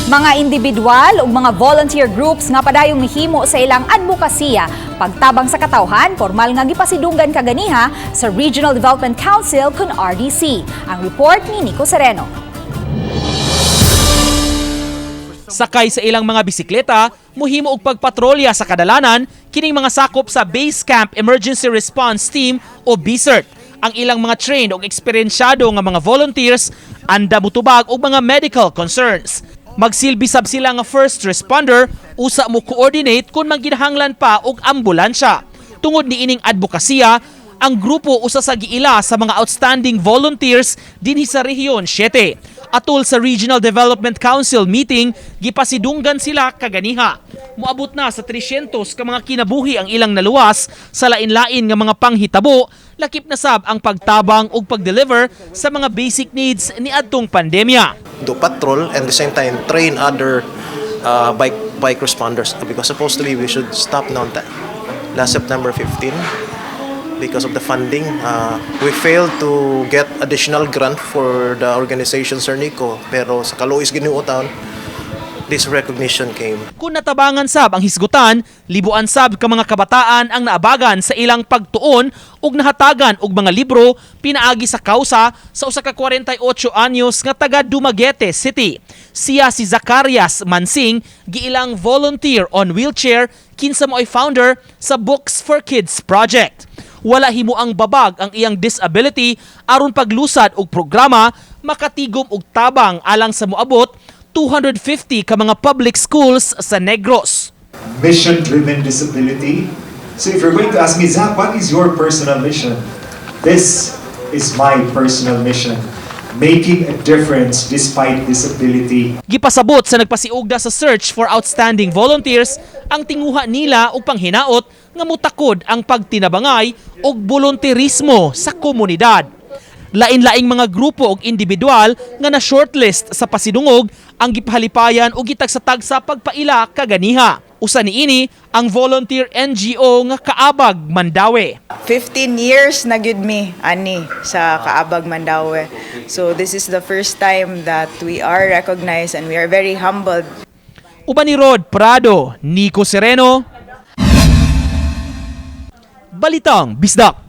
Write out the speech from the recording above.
Mga individual ug mga volunteer groups nga padayong mihimo sa ilang advokasya pagtabang sa katawhan, formal nga gipasidunggan kaganiha sa Regional Development Council kun RDC. Ang report ni Nico Sereno. Sakay sa ilang mga bisikleta, muhimo og pagpatrolya sa kadalanan kining mga sakop sa Base Camp Emergency Response Team o BCERT. Ang ilang mga trained og eksperyensyado nga mga volunteers anda mutubag og mga medical concerns. Magsilbi sab sila nga first responder, usa mo coordinate kung magginahanglan pa og ambulansya. Tungod ni ining advokasya, ang grupo usa sa giila sa mga outstanding volunteers dinhi sa Rehiyon 7. Atol sa Regional Development Council meeting, gipasidunggan sila kaganiha. Moabot na sa 300 ka mga kinabuhi ang ilang naluwas sa lain-lain nga mga panghitabo, lakip na sab ang pagtabang ug pag-deliver sa mga basic needs niadtong pandemya. Do patrol and the same time train other bike responders, because supposedly we should stop now last September 15. Because of the funding, we failed to get additional grant for the organization, Sir Nico, pero sa kaluoy sa Ginoo taon, this recognition came. Kung natabangan sab ang hisgutan, libuan sab ka mga kabataan ang naabagan sa ilang pagtuon ug nahatagan og mga libro pinaagi sa kausa sa usa ka 48 anyos nga taga Dumaguete City. Siya si Zacarias Mansing, giilang volunteer on wheelchair kinsa mo'y founder sa Books for Kids project. Wala himo ang babag ang iyang disability aron paglusad og programa makatigom og tabang alang sa moabot 250 ka mga public schools sa Negros. Mission-driven disability. So if you're going to ask me, "Zach, what is your personal mission?" This is my personal mission: making a difference despite disability. Gipasabot sa nagpasiugda sa search for outstanding volunteers ang tinguha nila og panghinaot nga mutakod ang pagtinabangay og volunteerismo sa komunidad. Lain-laing mga grupo og individual nga na shortlist sa pasidungog ang gipahalipayan og gitagsa-tagsa pagpaila kaganiha. Usa niini ang volunteer NGO nga Kaabag Mandaue. 15 years na gyud mi ani sa Kaabag Mandaue. So this is the first time that we are recognized and we are very humbled. Uban ni Rod Prado, Nico Sereno, Balitang Bisdak.